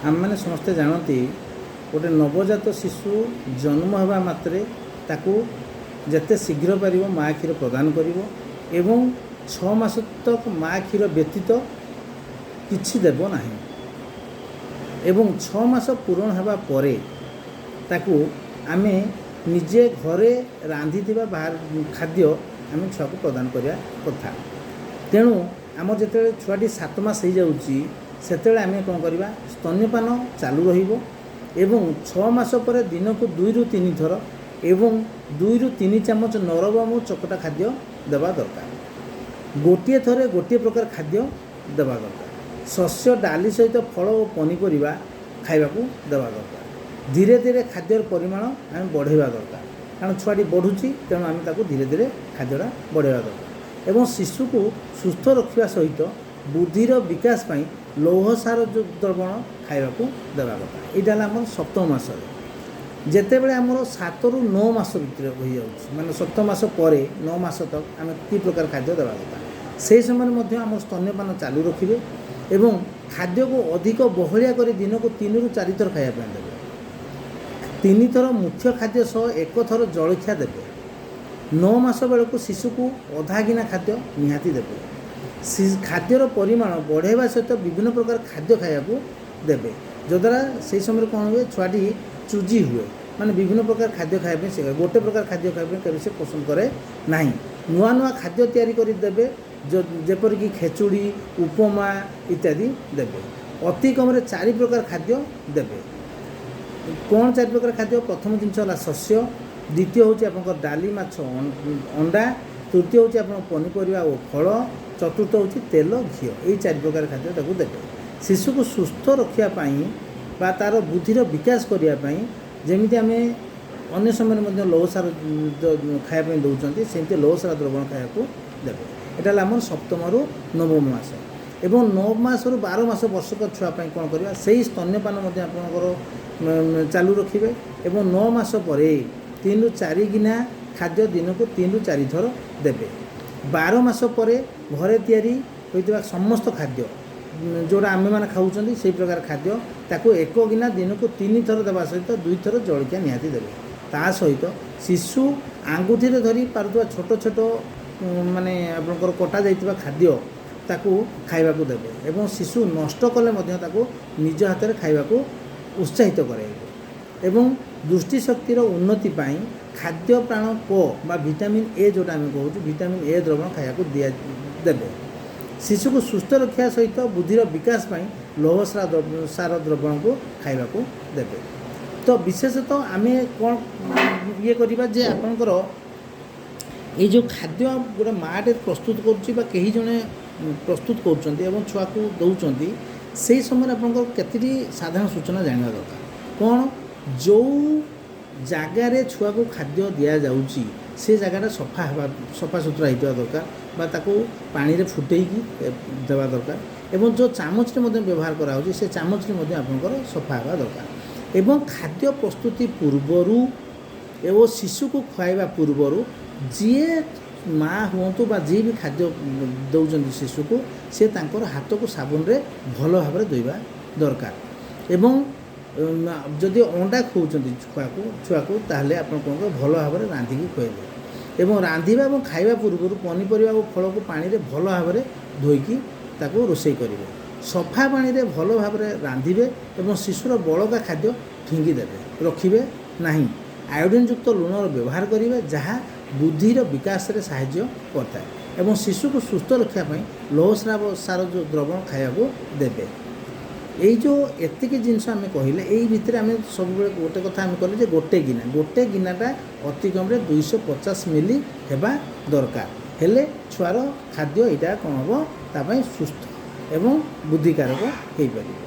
ଆମେମାନେ ସମସ୍ତେ ଜାଣନ୍ତି, ଗୋଟେ ନବଜାତ ଶିଶୁ ଜନ୍ମ ହେବା ମାତ୍ରେ ତାକୁ ଯେତେ ଶୀଘ୍ର ପାରିବ ମା' କ୍ଷୀର ପ୍ରଦାନ କରିବ ଏବଂ 6 ମାସ ତକ ମା' କ୍ଷୀର ବ୍ୟତୀତ କିଛି ଦେବ ନାହିଁ ଏବଂ 6 ମାସ ପୂରଣ ହେବା ପରେ ତାକୁ ଆମେ ନିଜେ ଘରେ ରାନ୍ଧିଥିବା ବାହାର ଖାଦ୍ୟ ଆମେ ଛୁଆକୁ ପ୍ରଦାନ କରିବା କଥା। ତେଣୁ ଆମର ଯେତେବେଳେ ଛୁଆଟି 7 ମାସ ହେଇଯାଉଛି, ସେତେବେଳେ ଆମେ କ'ଣ କରିବା? ସ୍ତନ୍ୟପାନ ଚାଲୁ ରହିବ ଏବଂ 6 ମାସ ପରେ ଦିନକୁ 2ରୁ 3 ଥର ଏବଂ 2ରୁ 3 ଚାମଚ ନରମ ଓ ଚକଟା ଖାଦ୍ୟ ଦେବା ଦରକାର। ଗୋଟିଏ ଥରେ ଗୋଟିଏ ପ୍ରକାର ଖାଦ୍ୟ ଦେବା ଦରକାର। ଶସ୍ୟ, ଡାଲି ସହିତ ଫଳ ଓ ପନିପରିବା ଖାଇବାକୁ ଦେବା ଦରକାର। ଧୀରେ ଧୀରେ ଖାଦ୍ୟର ପରିମାଣ ଆମେ ବଢ଼ାଇବା ଦରକାର, କାରଣ ଛୁଆଟି ବଢ଼ୁଛି। ତେଣୁ ଆମେ ତାକୁ ଧୀରେ ଧୀରେ ଖାଦ୍ୟଟା ବଢ଼ାଇବା ଦରକାର ଏବଂ ଶିଶୁକୁ ସୁସ୍ଥ ରଖିବା ସହିତ ବୁଦ୍ଧିର ବିକାଶ ପାଇଁ ଲୌହ ସାର ଯେଉଁ ଦ୍ରବଣ ଖାଇବାକୁ ଦେବା କଥା। ଏଇଟା ହେଲା ଆମର ସପ୍ତମ ମାସରେ। ଯେତେବେଳେ ଆମର 7ରୁ 9 ମାସ ଭିତରେ ହୋଇଯାଉଛି, ମାନେ ସପ୍ତମ ମାସ ପରେ 9 ମାସ ତକ ଆମେ କି ପ୍ରକାର ଖାଦ୍ୟ ଦେବା କଥା? ସେହି ସମୟରେ ମଧ୍ୟ ଆମର ସ୍ତନ୍ୟପାନ ଚାଲୁ ରଖିବେ ଏବଂ ଖାଦ୍ୟକୁ ଅଧିକ ବହଳିଆ କରି ଦିନକୁ 3ରୁ 4 ଥର ଖାଇବା ପାଇଁ ଦେବେ। ତିନିଥର ମୁଖ୍ୟ ଖାଦ୍ୟ ସହ ଏକ ଥର ଜଳଖିଆ ଦେବେ। 9 ମାସ ବେଳକୁ ଶିଶୁକୁ ଅଧା ଗିନା ଖାଦ୍ୟ ନିହାତି ଦେବେ। ଖାଦ୍ୟର ପରିମାଣ ବଢ଼ାଇବା ସହିତ ବିଭିନ୍ନ ପ୍ରକାର ଖାଦ୍ୟ ଖାଇବାକୁ ଦେବେ, ଯଦ୍ୱାରା ସେହି ସମୟରେ କ'ଣ ହୁଏ, ଛୁଆଟି ଚୁଜି ହୁଏ। ମାନେ ବିଭିନ୍ନ ପ୍ରକାର ଖାଦ୍ୟ ଖାଇବା ପାଇଁ ସେ, ଗୋଟେ ପ୍ରକାର ଖାଦ୍ୟ ଖାଇବା ପାଇଁ କେବେ ସେ ପସନ୍ଦ କରେ ନାହିଁ। ନୂଆ ନୂଆ ଖାଦ୍ୟ ତିଆରି କରି ଦେବେ, ଯେପରିକି ଖେଚୁଡ଼ି, ଉପମା ଇତ୍ୟାଦି ଦେବେ। ଅତି କମରେ ଚାରି ପ୍ରକାର ଖାଦ୍ୟ ଦେବେ। କ'ଣ ଚାରି ପ୍ରକାର ଖାଦ୍ୟ? ପ୍ରଥମ ଜିନିଷ ହେଲା ଶସ୍ୟ, ଦ୍ୱିତୀୟ ହେଉଛି ଆପଣଙ୍କର ଡାଲି, ମାଛ, ଅଣ୍ଡା, ତୃତୀୟ ହେଉଛି ଆପଣଙ୍କ ପନିପରିବା ଓ ଫଳ, ଚତୁର୍ଥ ହେଉଛି ତେଲ, ଘିଅ। ଏଇ ଚାରି ପ୍ରକାର ଖାଦ୍ୟ ତାକୁ ଦେବେ। ଶିଶୁକୁ ସୁସ୍ଥ ରଖିବା ପାଇଁ ବା ତା'ର ବୁଦ୍ଧିର ବିକାଶ କରିବା ପାଇଁ ଯେମିତି ଆମେ ଅନ୍ୟ ସମୟରେ ମଧ୍ୟ ଲୌହ ସାର ଖାଇବା ପାଇଁ ଦେଉଛନ୍ତି, ସେମିତି ଲୌହ ସାର ଦ୍ରବଣ ଖାଇବାକୁ ଦେବେ। ଏଇଟା ହେଲା ଆମର ସପ୍ତମରୁ ନବମ ମାସ। ଏବଂ 9 ମାସରୁ 12 ମାସ, ବର୍ଷକ ଛୁଆ ପାଇଁ କ'ଣ କରିବା? ସେଇ ସ୍ତନ୍ୟପାନ ମଧ୍ୟ ଆପଣଙ୍କର ଚାଲୁ ରଖିବେ ଏବଂ 9 ମାସ ପରେ 3ରୁ 4 ଗିନା ଖାଦ୍ୟ ଦିନକୁ 3ରୁ 4 ଥର ଦେବେ। 12 ମାସ ପରେ ଘରେ ତିଆରି ହୋଇଥିବା ସମସ୍ତ ଖାଦ୍ୟ, ଯେଉଁଟା ଆମେମାନେ ଖାଉଛନ୍ତି, ସେଇ ପ୍ରକାର ଖାଦ୍ୟ ତାକୁ ଏକ ଗିନା ଦିନକୁ ତିନି ଥର ଦେବା ସହିତ ଦୁଇଥର ଜଳଖିଆ ନିହାତି ଦେବେ। ତା ସହିତ ଶିଶୁ ଆଙ୍ଗୁଠିରେ ଧରି ପାରୁଥିବା ଛୋଟ ଛୋଟ, ମାନେ ଆପଣଙ୍କର କଟା ଯାଇଥିବା ଖାଦ୍ୟ ତାକୁ ଖାଇବାକୁ ଦେବେ ଏବଂ ଶିଶୁ ନଷ୍ଟ କଲେ ମଧ୍ୟ ତାକୁ ନିଜ ହାତରେ ଖାଇବାକୁ ଉତ୍ସାହିତ କରାଇବେ ଏବଂ ଦୃଷ୍ଟିଶକ୍ତିର ଉନ୍ନତି ପାଇଁ ଖାଦ୍ୟ ପ୍ରାଣ କ ବା ଭିଟାମିନ୍ ଏ, ଯେଉଁଟା ଆମେ କହୁଛୁ ଭିଟାମିନ୍ ଏ ଦ୍ରବଣ ଖାଇବାକୁ ଦେବେ। ଶିଶୁକୁ ସୁସ୍ଥ ରଖିବା ସହିତ ବୁଦ୍ଧିର ବିକାଶ ପାଇଁ ଲୌହ ସାର ଦ୍ରବଣକୁ ଖାଇବାକୁ ଦେବେ। ତ ବିଶେଷତଃ ଆମେ କ'ଣ ଇଏ କରିବା ଯେ ଆପଣଙ୍କର ଏଇ ଯେଉଁ ଖାଦ୍ୟ ଗୋଟେ ମାଆଟେ ପ୍ରସ୍ତୁତ କରୁଛି ବା କେହି ଜଣେ ପ୍ରସ୍ତୁତ କରୁଛନ୍ତି ଏବଂ ଛୁଆକୁ ଦେଉଛନ୍ତି, ସେଇ ସମୟରେ ଆପଣଙ୍କର କେତୋଟି ସାଧାରଣ ସୂଚନା ଜାଣିବା ଦରକାର। କ'ଣ? ଯେଉଁ ଜାଗାରେ ଛୁଆକୁ ଖାଦ୍ୟ ଦିଆଯାଉଛି, ସେ ଜାଗାଟା ସଫା ହେବା, ସଫାସୁତୁରା ହେଇଥିବା ଦରକାର ବା ତାକୁ ପାଣିରେ ଫୁଟେଇକି ଦେବା ଦରକାର ଏବଂ ଯେଉଁ ଚାମଚଟି ମଧ୍ୟ ବ୍ୟବହାର କରାହେଉଛି, ସେ ଚାମଚଟି ମଧ୍ୟ ଆପଣଙ୍କର ସଫା ହେବା ଦରକାର ଏବଂ ଖାଦ୍ୟ ପ୍ରସ୍ତୁତି ପୂର୍ବରୁ ଏବଂ ଶିଶୁକୁ ଖୁଆଇବା ପୂର୍ବରୁ ଯିଏ ମା ହୁଅନ୍ତୁ ବା ଯିଏ ବି ଖାଦ୍ୟ ଦେଉଛନ୍ତି ଶିଶୁକୁ, ସେ ତାଙ୍କର ହାତକୁ ସାବୁନରେ ଭଲ ଭାବରେ ଧୋଇବା ଦରକାର। ଏବଂ ଯଦି ଅଣ୍ଡା ଖୁଆଉଛନ୍ତି ଛୁଆକୁ, ତାହେଲେ ଆପଣ କ'ଣ କରିବେ? ଭଲ ଭାବରେ ରାନ୍ଧିକି ଖୁଆଇବେ ଏବଂ ରାନ୍ଧିବା ଏବଂ ଖାଇବା ପୂର୍ବରୁ ପନିପରିବା ଓ ଫଳକୁ ପାଣିରେ ଭଲ ଭାବରେ ଧୋଇକି ତାକୁ ରୋଷେଇ କରିବେ। ସଫା ପାଣିରେ ଭଲ ଭାବରେ ରାନ୍ଧିବେ ଏବଂ ଶିଶୁର ବଳକା ଖାଦ୍ୟ ଫିଙ୍ଗି ଦେବେ, ରଖିବେ ନାହିଁ। ଆୟୋଡ଼ିନ୍ ଯୁକ୍ତ ଲୁଣର ବ୍ୟବହାର କରିବେ, ଯାହା ବୁଦ୍ଧିର ବିକାଶରେ ସାହାଯ୍ୟ କରିଥାଏ ଏବଂ ଶିଶୁକୁ ସୁସ୍ଥ ରଖିବା ପାଇଁ ଲୌହ ସାର ଯେଉଁ ଦ୍ରବଣ ଖାଇବାକୁ ଦେବେ। ଏଇ ଯେଉଁ ଏତିକି ଜିନିଷ ଆମେ କହିଲେ, ଏଇ ଭିତରେ ଆମେ ସବୁବେଳେ ଗୋଟେ କଥା ଆମେ କହିଲେ ଯେ ଗୋଟେ ଗିନା, ଗୋଟେ ଗିନାଟା ଅତି କମ୍ରେ 250 ମିଲି ହେବା ଦରକାର। ହେଲେ ଛୁଆର ଖାଦ୍ୟ ଏଇଟା କ'ଣ ହେବ, ତା ପାଇଁ ସୁସ୍ଥ ଏବଂ ବୁଦ୍ଧିକାରକ ହେଇପାରିବ।